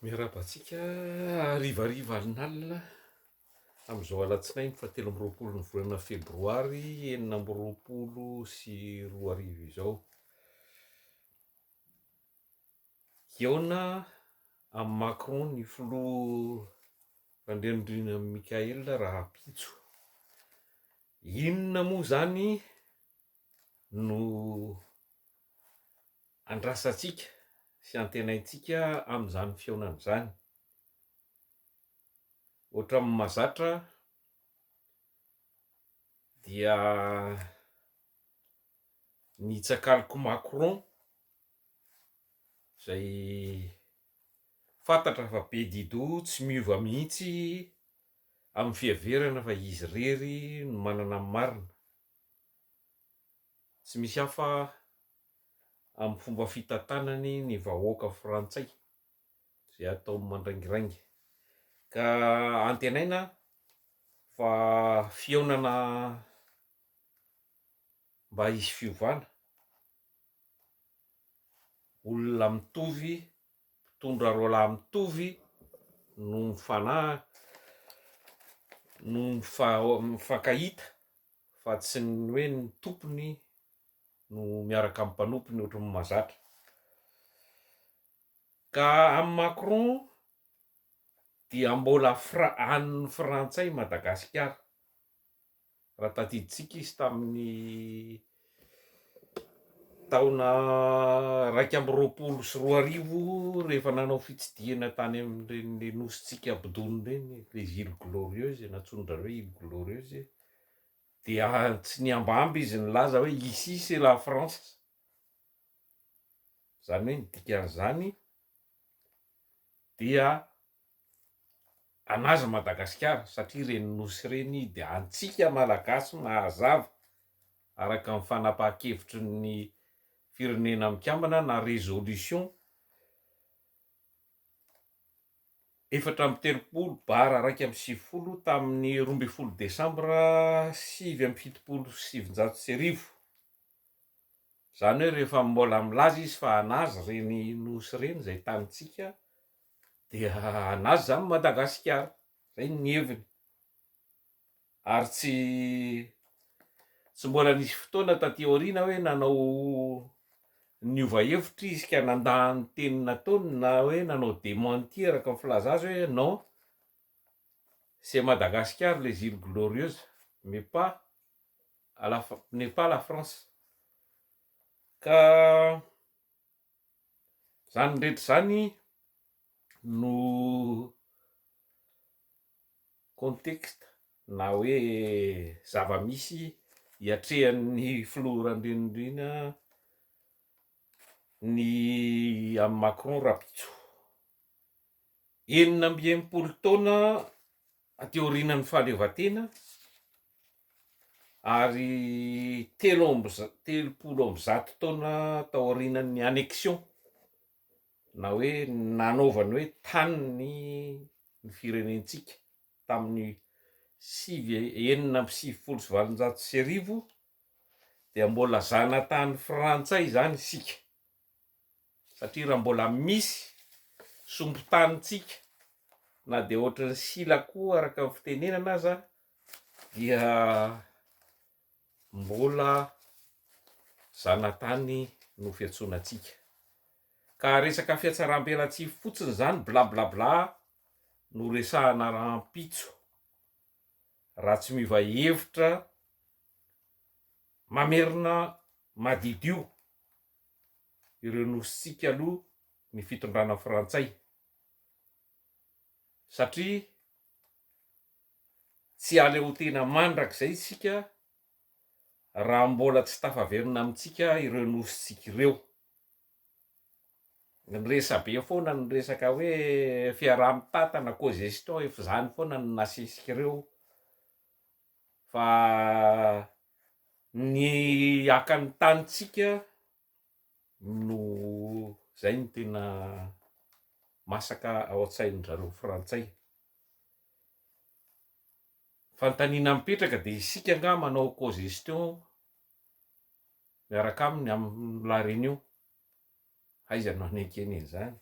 Miarahaba antsika harivariva alinalina amin'izao alatsinainy fahatelo amby roapolo ny volana febroary 2026 izao. Hihaona amin'i Macron ny filoha Randrianirina Michaël rahampitso. Inona moa izany no andrasantsika sy antenaintsika amin'izany fihaonana izany. Ohatran'ny mahazatra dia ny tsakaliko Macron izay fantatra fa be di-doha tsy miova mihitsy amin'ny fiheverana fa izy irery no manana ny marina. Tsy misy hafa amin'ny fomba fitantanany ny vahoaka frantsay izay ataony mandraingiraingy. Ka antenaina fa fihaonana mba hisy fiovana, olona mitovy, mpitondra roalahy mitovy no mifanahy, no mifankahita fa tsy ny hoe ny tompony no miaraka amin'ny mpanompony ohatry ny mahazatra. Ka amin'i Macron dia mbola fra- an'ny frantsay Madagasikara. Raha tadidintsika izy tamin'ny taona 2021 rehefa nanao fitsidihana tany amin'ireny nosintsika Abdon ireny, les îles glorieuses, nantsoin-dry zareo hoe îles glorieuses, dia tsy nihambahamba izy nilaza hoe ici c'est la France. Izany hoe ny dikan'izany dia anazy Madagasikara satria ireny nosy ireny dia antsika Malagasy mahazava araka ny fanapahan-kevitry ny Firenena Mikambana na résolution 34/91 tamin'ny 12 desambra 1979. Izany hoe rehefa mbola milaza izy fa anazy ireny nosy ireny izay tanintsika dia anazy izany Madagasikara. Izay ny heviny. Ary tsy tsy mbola nisy fotoana taty aoriana hoe nanao niova hevitra izy ka nandà ny teny nataony na hoe nanao démenti araka ny filaza azy hoe non c'est Madagascar les îles glorieuses mais pas à la n'est pas la France. Ka zany rehetra zany no contexte na hoe zava-misy iatrehan'ny filoha Randrianirina ny amin'i Macron rahampitso. 66 taona aty aorianan'ny fahaleovantena ary 133 taona taorianan'ny annexion na hoe nanaovany hoe taniny ny firenentsika tamin'ny sivy 1896 dia mbola zanatany frantsay izany isika satria raha mbola misy sombin-tanintsika na dia ohatran'ny sila koa araka ny fitenenana aza dia mbola zanatany no fiantsoana antsika. Ka resaka fihatsaram-belatsihy fotsiny izany blablabla no resahana rahampitso raha tsy miova hevitra mamerina madidio ireo nosintsika aloha ny fitondrana frantsay satria tsy haleotena mandrakizay isika raha mbola tsy tafaverina amintsika ireo nosintsika ireo. Ny resabe foana ny resaka hoe fiaraha-mitantana, cogestion, efa izany foana no nasesika ireo fa ny haka ny tanintsika no zay no tena masaka ao an-tsain-dry zareo frantsay. Fanontaniana mipetraka dia isika angaha manao cogestion miaraka aminy amin'ny La Réunion? Aiza no hanekeny an'izany?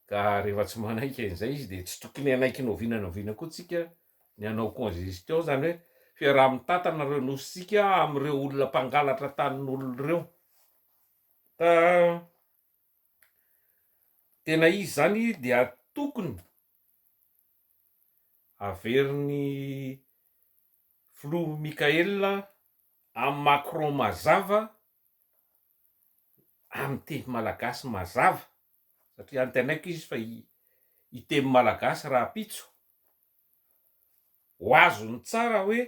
Ka rehefa tsy manaiky an'izay izy dia tsy tokony hanaiky n'oviana n'oviana koa tsika ny hanao congestion, izany hoe fiaraha-mitantana ireo nosintsika amin'ireo olona mpangalatra tanin'olona ireo. Ka tena izy izany dia tokony averin'ny filoha Mickaël amin'i Macron mazava amin'ny teny malagasy mazava satria antenaiko izy fa hiteny malagasy rahampitso, ho azony tsara hoe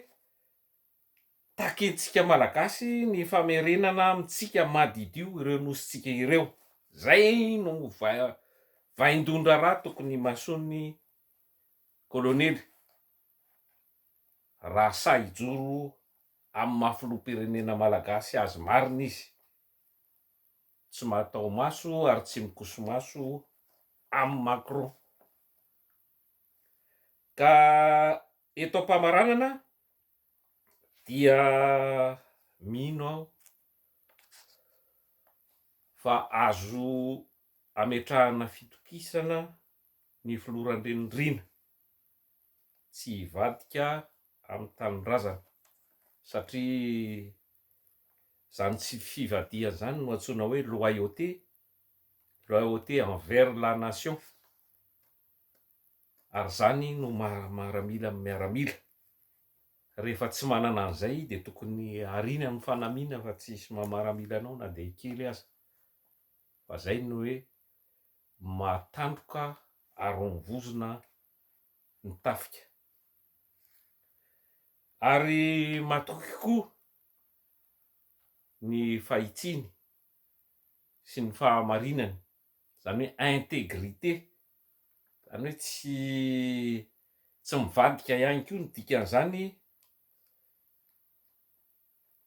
takintsika malagasy ny famerenana amintsika madidio ireo nosintsika ireo, zay no vaindohan-draharaha tokony himasoan'ny kolonely raha sahy hijoro amin'ny maha filoham-pirenena malagasy azy marina izy. Tsy mahataho-maso ary tsy mikoso-maso amin'i Macron. Ka eto am-pamaranana dia mino aho fa azo ametrahana fitokisana ny filoha Randrianirina tsy hivadika amin'ny tanindrazana satria izany tsy fivadihana izany no antsoina hoe loyauté, loyauté envers la nation ary izany no maha maramila ny miaramila. Rehefa tsy manana an'izay dia tokony ariana amin'ny fanamiana fa tsisy maha maramila anao na dia kely aza fa izay no hoe mahatandroka ary mivozona ny tafika. Ary matoky koa ny fahitsiany sy ny fahamarinany, izany hoe intégrité, izany hoe tsy tsy mivadika ihany koa ny dikan'izany,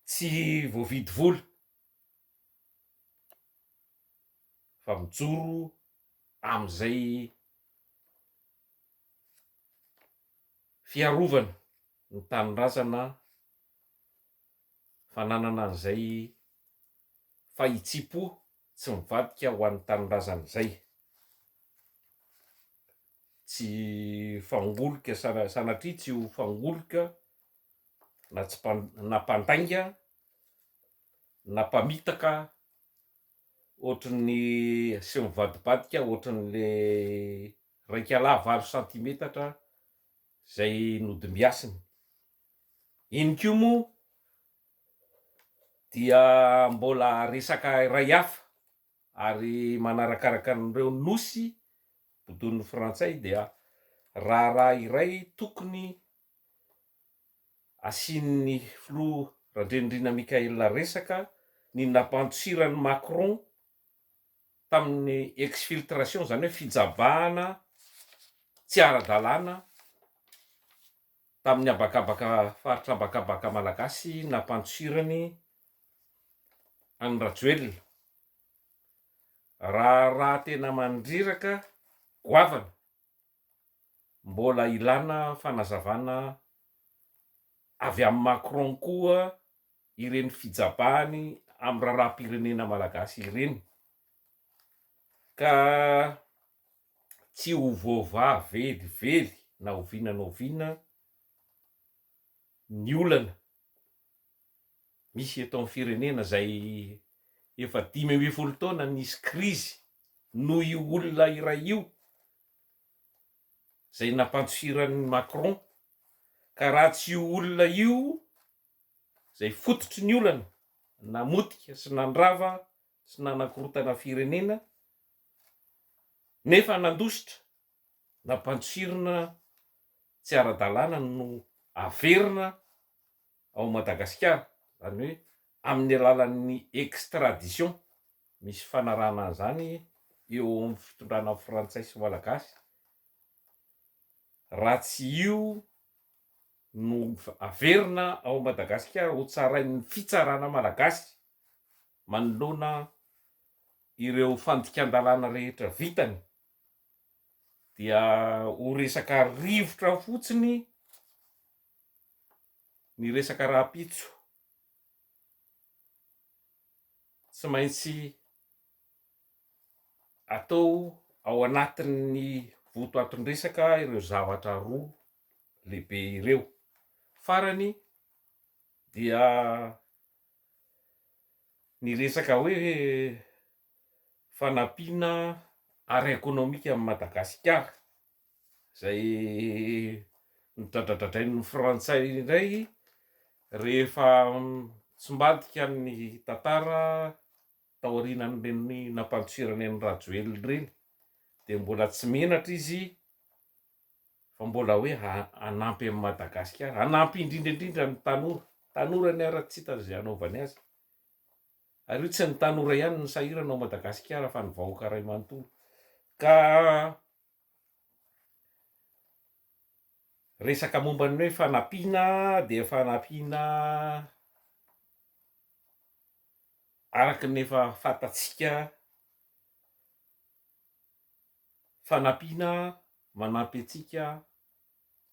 tsy voavidy vola fa mijoro amin'izay fiarovana ny tanindrazana, fananana an'izay fahitsiam-po tsy mivadika ho an'ny tanindrazana izay. Tsy fangoloka, sanatria tsy ho fangoloka na tsy na mpandainga na mpamitaka ohatry ny sy mivadibadika ohatry ny le Raikalahy valo santimetatra izay nodimbiasiny. Iny koa moa dia mbola resaka iray hafa ary manarakaraka an'ireo nosy bodoin'ny frantsay dia raharaha iray tokony asian'ny filoha Randrianirina Mickaël resaka ny nampandosiran'i Macron tamin'ny exfiltration, izany hoe fijabahana tsy ara-dalàna tamin'ny habakabaka, faritra habakabaka malagasy nampandosirany an'i Rajoelina. Raharaha tena mandreraka, goavana, mbola ilana fanazavana avy amin'i Macron koa ireny fijabahany amin'ny raharaham-pirenena malagasy ireny ka tsy ho voavaha velively na oviana na oviana ny olana misy eto amin'ny firenena izay efa 15 taona nisy krizy noho io olona iray io izay nampandosiran'i Macron ka raha tsy io olona io izay fototry ny olana namotika sy nandrava sy nanakorontana firenena nefa nandositra nampandosirina tsy ara-dalàna no averina ao Madagasikara, izany hoe amin'ny alalan'ny extradition, misy fanarahana an'izany eo amin'ny fitondrana frantsay sy malagasy, raha tsy io no averina ao Madagasikara ho tsarain'ny fitsarana malagasy manoloana ireo fandikan-dalàna rehetra vitany dia ho resaka rivotra fotsiny ny resaka rahampitso. Tsy maintsy atao. Ao anatin'ny votoatin-dresaka ireo zavatra roa lehibe ireo. Farany dia ny resaka hoe fanampiana ara-ekonomika amin'i Madagasikara izay nodradradradrain'ny frantsay indray rehefa nitsimbadika ny tantara taorianan'ireny nampandosirany an'i Rajoelina ireny dia mbola tsy menatra izy fa mbola hoe hanampy an'i Madagasikara, hanampy indrindra indrindra ny tanora, tanora anie ary tsy hita izay hanaovany azy, ary io tsy ny tanora ihany no sahirana ao Madagasikara fa ny vahoaka iray manontolo, ka resaka momba ny hoe fanampiana dia fanampiana Araka ny efa fantatsika, fanampiana manampy antsika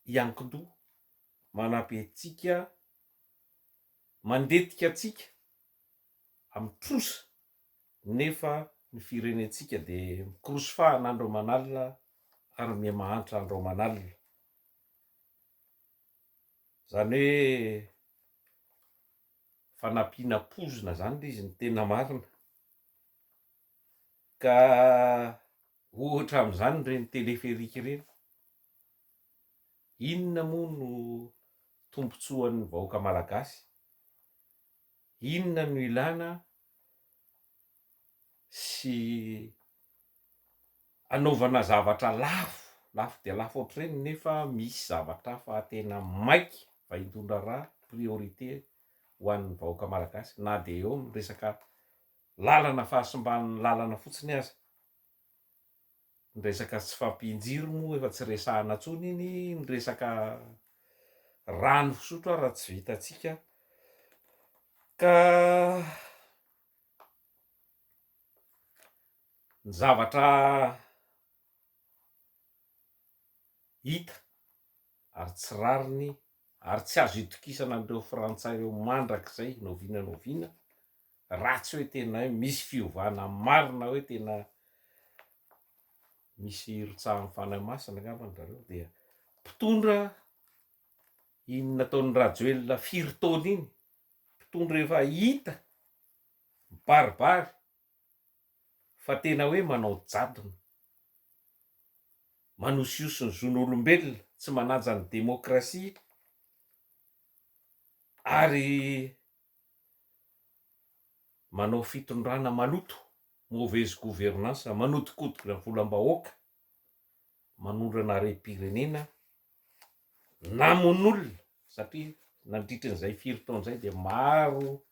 hiankin-doha, manampy antsika, mandetika antsika amin'ny trosa nefa ny firenentsika dia mikorosy fahana andro aman'alina ary miha-mahantra andro aman'alina. Izany hoe fanampiana pozina zany le izy ny tena marina ka ohatra amin'izany ireny téléphérique ireny, inona moa no tombotsoan'ny vahoaka malagasy, inona no ilana sy anaovana zavatra lafo, lafo dia lafo ohatr'ireny nefa misy zavatra hafa tena maika fa hitondra raha priorité ho an'ny vahoaka malagasy na dia eo amin'ny resaka lalana fahasimban'ny lalana fotsiny aza. Ny resaka tsy fahampian-jiro moa efa tsy resahana intsony iny, ny resaka rano fisotro ara tsy vitantsika ka Ny zavatra hita ary tsy rariny ary tsy azo itokisana an'ireo frantsay ireo mandrakizay na oviana na oviana raha tsy hoe tena hoe misy fiovana marina hoe tena misy irotsahan'ny fanahy masina angamba ry zareo dia mpitondra iny nataon'i Rajoelina firy taona iny mpitondra efa hita mibaribary fa tena hoe manao jadona, manosihosy ny zon'olombelona, tsy manaja ny demokrasia ary manao fitondrana maloto, mauvaise gouvernance, manodinkodina volam-bahoaka, manondrana harem-pirenena, namono olona satria nandritrin'izay firy taona izay dia maro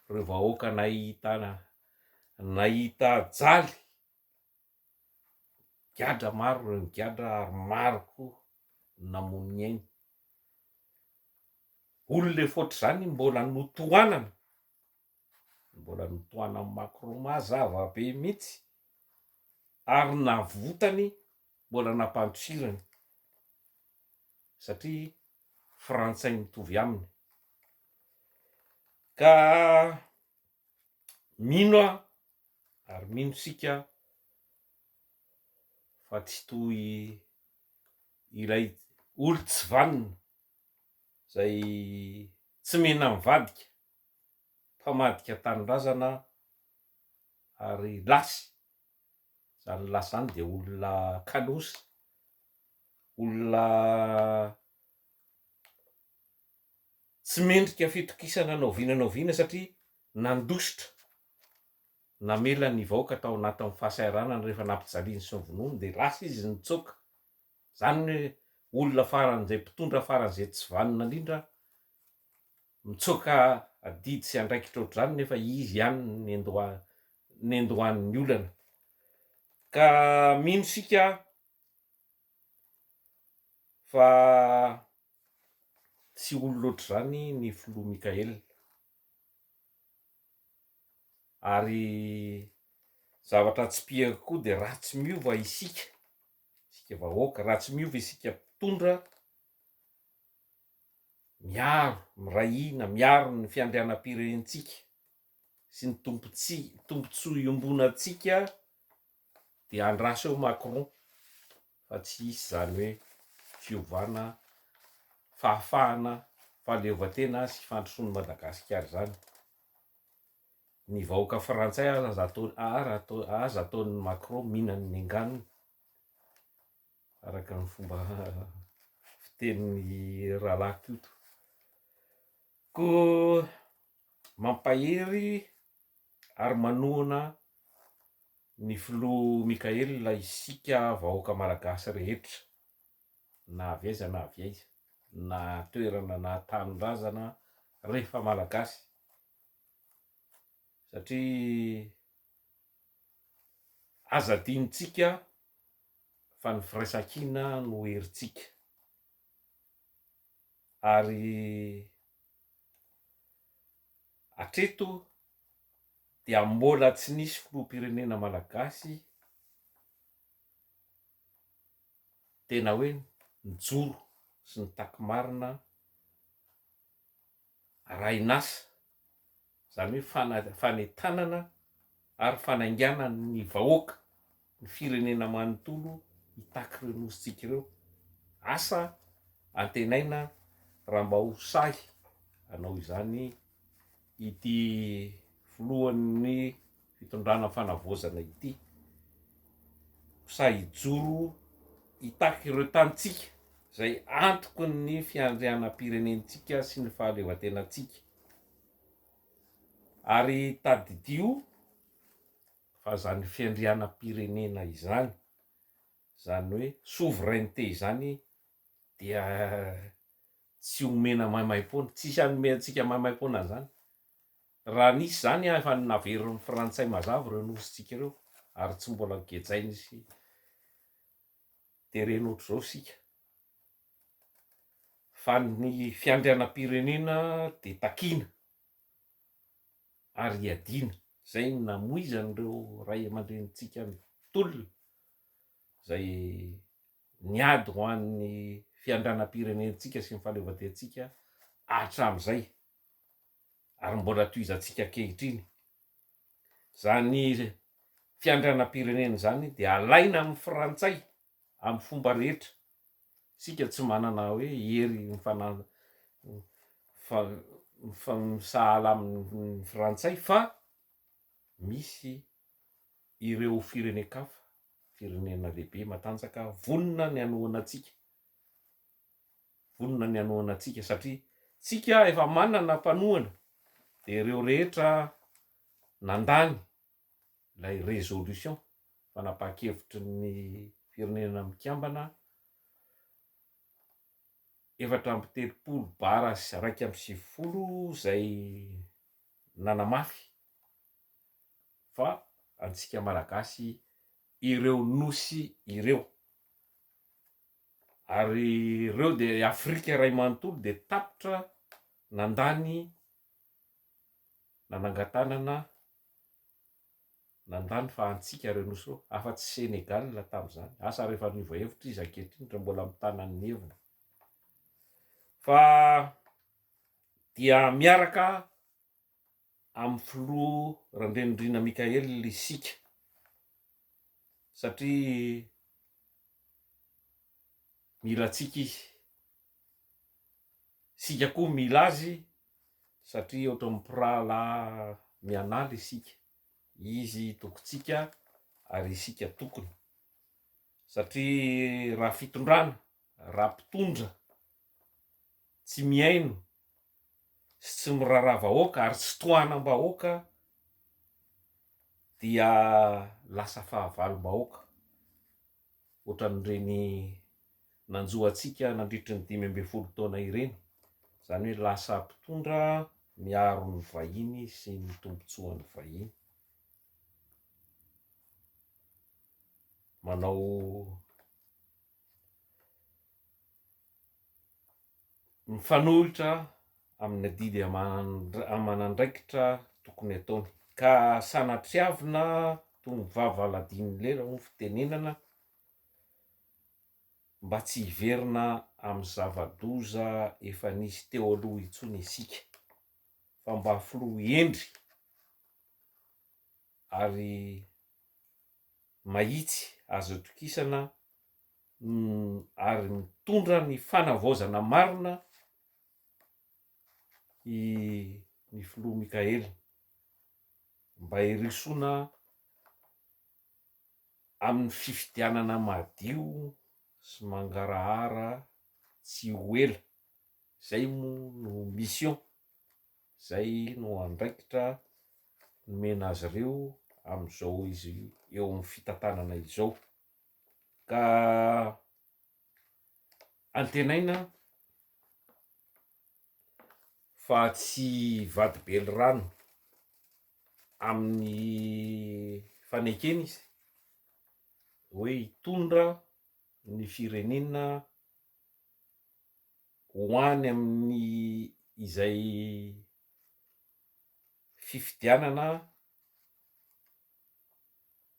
ireo vahoaka nahita nahita jaly, nigadra maro ireo nigadra ary maro koa ny namono ny ainy. Olona efa ohatr'izany mbola notohanana, mbola notohanan'i Macron mazava be mihitsy ary navotany mbola nampandosirany satria frantsay mitovy aminy. Ka mino aho ary mino isika fa tsy toy ilay olon-tsy vanona izay tsy mena-mivadika, mpamadika tanindrazana ary lasy, izany lasy izany dia olona kanosa, olona Tsy mendrika fitokisana na oviana na oviana satria nandositra namela ny vahoaka tao anatin'ny fahasahiranana rehefa nampijaliany sy novonoiny dia lasa izy nitsoaka. Izany ny hoe olona faran'izay mpitondra faran'izay tsy vanona indrindra mitsoaka adidy sy andraikitra ohatr'izany nefa izy ihany no nendohan'ny olana. Ka mino isika fa Tsy olona ohatr'izany ny filoha Mickaël. Ary zavatra tsipihako koa dia raha tsy miova isika, isika vahoaka, raha tsy miova isika mpitondra, miaro, miray hina, miaro ny fiandrianam-pirenentsika sy ny tombotsoa iombonantsika. Dia andraso eo Macron fa tsy hisy izany hoe fiovana, fahafahana, fahaleovantena sy fandrosoan'i Madagasikara izany. Ny vahoaka frantsay aza atao aza ataon'i Macron mihinan'ny nenganiny araka ny fomba fitenin'ny rahalahy Koto. Koa mampahery ary manohana ny filoha Mickaël isika vahoaka malagasy rehetra na avy aiza na avy aiza na toerana na tanindrazana rehefa malagasy satria aza adinontsika fa ny firaisankina no herintsika ary hatreto dia mbola tsy nisy filoham-pirenena malagasy tena hoe nijoro sy nitaky marina arahin'asa, izany hoe fanentanana ary fanaingàna ny vahoaka, ny firenena manontolo hitaky ireo nosintsika ireo. Asa antenaina raha mba ho sahy hanao izany ity filohan'ny fitondrana fanavaozana ity, ho sahy hijoro hitaky ireo tanintsika izay antoky ny fiandrianam-pirenentsika sy ny fahaleovantenantsika. Ary tadidio fa izany fiandrianam-pirenena izany, izany hoe souveraineté izany dia tsy omena maimaimpoana, tsisy hanome antsika maimaimpoana an'izany. Raha nisy izany efa naverin'ny frantsay mazava ireo nosintsika ireo ary tsy mbola gejainy sy tereny ohatr'izao isika. Fa ny fiandrianam-pirenena dia takiana ary iadiana. Izay no namoizan'ireo ray aman-drenintsika ny tolona izay niady ho an'ny fiandrianam-pirenentsika sy ny fahaleovantentsika hatramin'izay. ary mbola tohizantsika ankehitriny. Izany fiandrianam-pirenena izany dia alaina amin'ny frantsay amin'ny fomba rehetra. Isika tsy manana hoe hery mifasahala amin'ny frantsay fa misy ireo firenen-kafa, firenena lehibe matanjaka vonona ny hanohana antsika. vonona ny hanohana antsika satria tsika efa manana mpanohana dia ireo rehetra nandany ilay résolution fanapahan-kevitry ny firenena mikambana 34 bara sy 91 izay nanamafy fa antsika malagasy ireo nosy ireo. Ary ireo dia i Afrika iray manontolo dia tapitra nandany nanangan-tanana nandany fa antsika ireo nosy ireo, afa-tsy Sénégal tamin'izany. Asa rehefa niova hevitra izy ankehitriny raha mbola mitana ny heviny. Fa dia miaraka amin'ny filoha Randrianirina Mickaël isika satria mila antsika izy, isika koa mila azy satria ohatran'ny mpirahalahy mianala isika, izy tokintsika ary isika tokony satria raha fitondrana, raha mpitondra tsy mihaino sy tsy miraharaha vahoaka ary tsy tohanam-bahoaka dia lasa fahavalom-bahoaka ohatran'ireny nanjo antsika nandritry ny 15 taona ireny, izany hoe lasa mpitondra miaro ny vahiny sy ny tombontsoan'ny vahiny. Manao Mifanohitra amin'ny adidy aman'andraikitra tokony ataony. Ka sanatriavina toy ny vava ladin'ny lela hoy ny fitenenana, mba tsy hiverina amin'ny zava-doza efa nisy teo aloha intsony isika, fa mba filoha hendry ary mahitsy. azo atokisana ary mitondra ny fanavaozana marina i ny filoha Mickaël mba hirosoana amin'ny fifidianana madio sy mangarahara tsy ho ela. Zay moa no mission, zay no andraikitra nomena azy ireo amin'izao izy eo amin'ny fitantanana izao. Ka antenaina fa tsy hivadi-belirano amin'ny fanekena izy hoe hitondra ny firenena ho any amin'ny izay fifidianana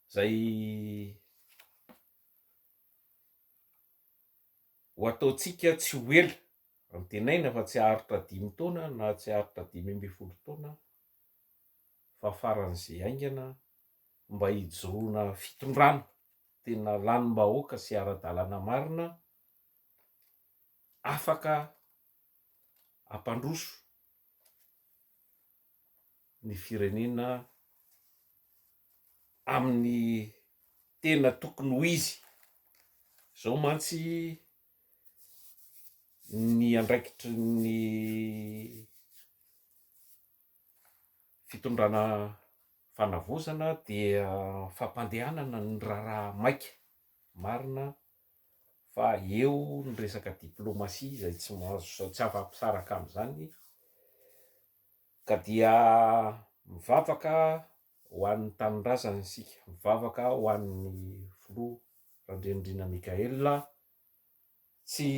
izay ho ataontsika tsy ho ela, antenaina fa tsy haharitra dimy taona na tsy haharitra 15 taona fa faran'izay haingana mba hijoroana fitondrana tena lanim-bahoaka sy ara-dalàna marina afaka hampandroso ny firenena amin'ny tena tokony ho izy. Izao mantsy ny andraikitry ny fitondrana fanavaozana dia fampandehanana ny raharaha maika marina fa eo ny resaka diplomasia izay tsy mahazo tsy afa-pisaraka amin'izany ka dia mivavaka ho an'ny tanindrazana isika, mivavaka ho an'ny filoha Randrianirina Mickaël tsy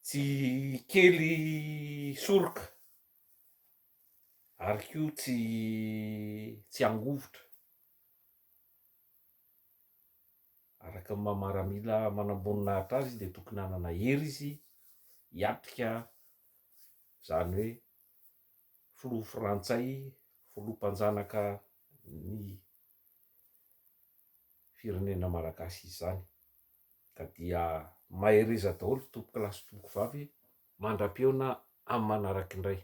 tsy kely soroka ary koa tsy tsy hangovitra araka ny maha maramila manamboninahitra azy dia tokony hanana hery izy hiatrika izany hoe filoha frantsay, filoha mpanjanaka ny firenena malagasy izany ka dia mahereza daholo tompokolahy sy tompokovavy mandra-pihaona amin'ny manaraka indray.